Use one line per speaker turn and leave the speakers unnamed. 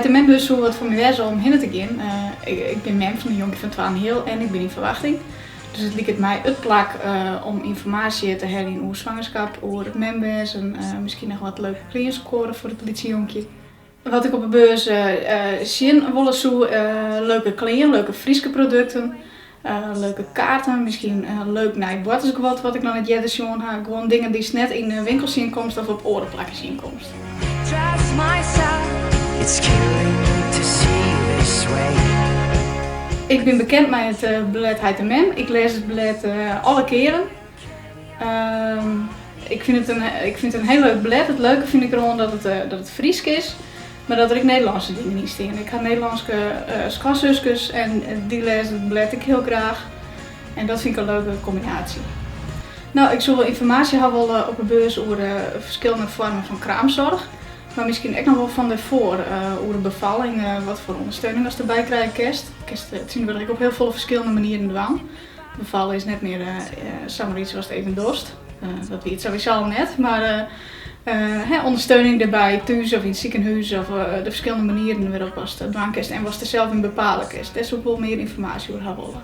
Heit en Mem-beurs soe wat foar my wêze om hinne te gean. Ik bin mem fan in jonkje fan twa en in heal en ik bin yn ferwachting. Dus it liket my it plak om ynformaasje te heljen oer swangerskap, oer it mem wêzen, miskien noch wat leuke klean skoare foar it lytse jonkje. Wat ik op 'e beurs sjen wolle soe, leuke klean, leuke Fryske produkten, leuke kaarten, miskien leuk nij boartersguod wat ik noch net earder sjoen ha. Gewoan dingen dy'tst net yn de winkel sjen komst of op oare plakken sjen komst. Ik bin bekend mei it blêd Heit en Mem. Ik lês it blêd alle kearen. Ik fyn it in, ik fyn it in hiel leuk blêd. It leuke fyn ik deroan dat it, dat it Frysk is, mar dat der ek Nederlânske dingen yn stean. Ik ha Nederlânske skoansuskes en dy lêze it blêd ek hiel graach. En dat fyn ik in leuke kombinaasje. No, ik soe wol ynformaasje ha wolle op 'e beurs oer ferskillende foarmen fan kraamsoarch. Mar miskien ek noch wol fan dêrfoar, oer de befalling, watfoar ûndersteuning ast derby krije kinst. Kinst it tsjintwurdich ek op hiel folle ferskillende manieren dwaan. Befalle is net mear samar yts watst even dochst. Dat wie it sawiesa al net, mar ûndersteuning dêrby, thús of yn it sikehûs of de ferskillende manieren wêrop ast dat dwaan kinst en watst der sels yn bepale kinst. Dêr soe ik wol mear ynformaasje oer ha wolle.